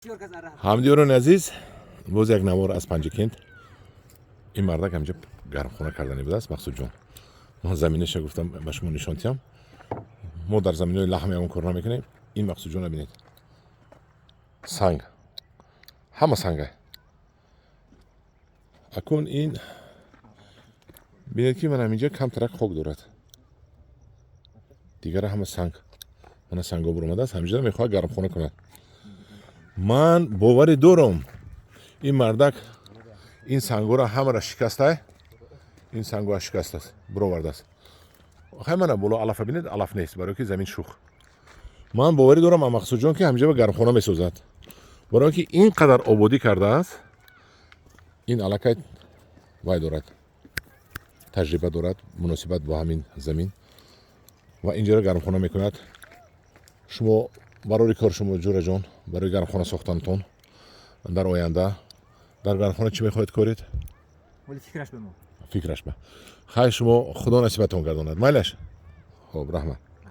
Ҳамдиёрони азиз, боз як навор аз Панҷакент. Ин мардак ҳамҷа гармхона кардани будааст. Мақсудҷон, ман заминаша гуфтам, ба шумо нишон диҳам. Мо дар заминаҳои лаҳм ягон кор намекунем. Ин Мақсудҷона бинед, санг, ҳама санга. Акун ин бинед, ки ман ҳаминҷа камтарак хок дорад, дигара ҳама санг. Мана, санго буромадааст. Ҳаминҷа мехоҳад гармхона кунад. Ман боварӣ дорам, ин мардак ин сангоро ҳамаро шикастай, ин сангоа шикастааст, буровардааст. Хай, мана боло алафа бинед, алаф нест, барое ки замин шух. Ман боварӣ дорам, Мақсудҷон, ки ҳаминҷа ба гармхона месозад, барое ки ин қадар ободӣ кардааст. Ин аллакай вай дорад, таҷриба дорад муносибат бо ҳамин замин ва инҷоро гармхона мекунад. Шумо барори кор, шумо, ҷураҷон, барои гармхона сохтанатон. Дар оянда дар гармхона чӣ мехоҳед коред? Вале фикраш ба мо. Фикраш ба. Хай, шумо, Худо насибатон гардонад. Майлаш, хоб, раҳмат.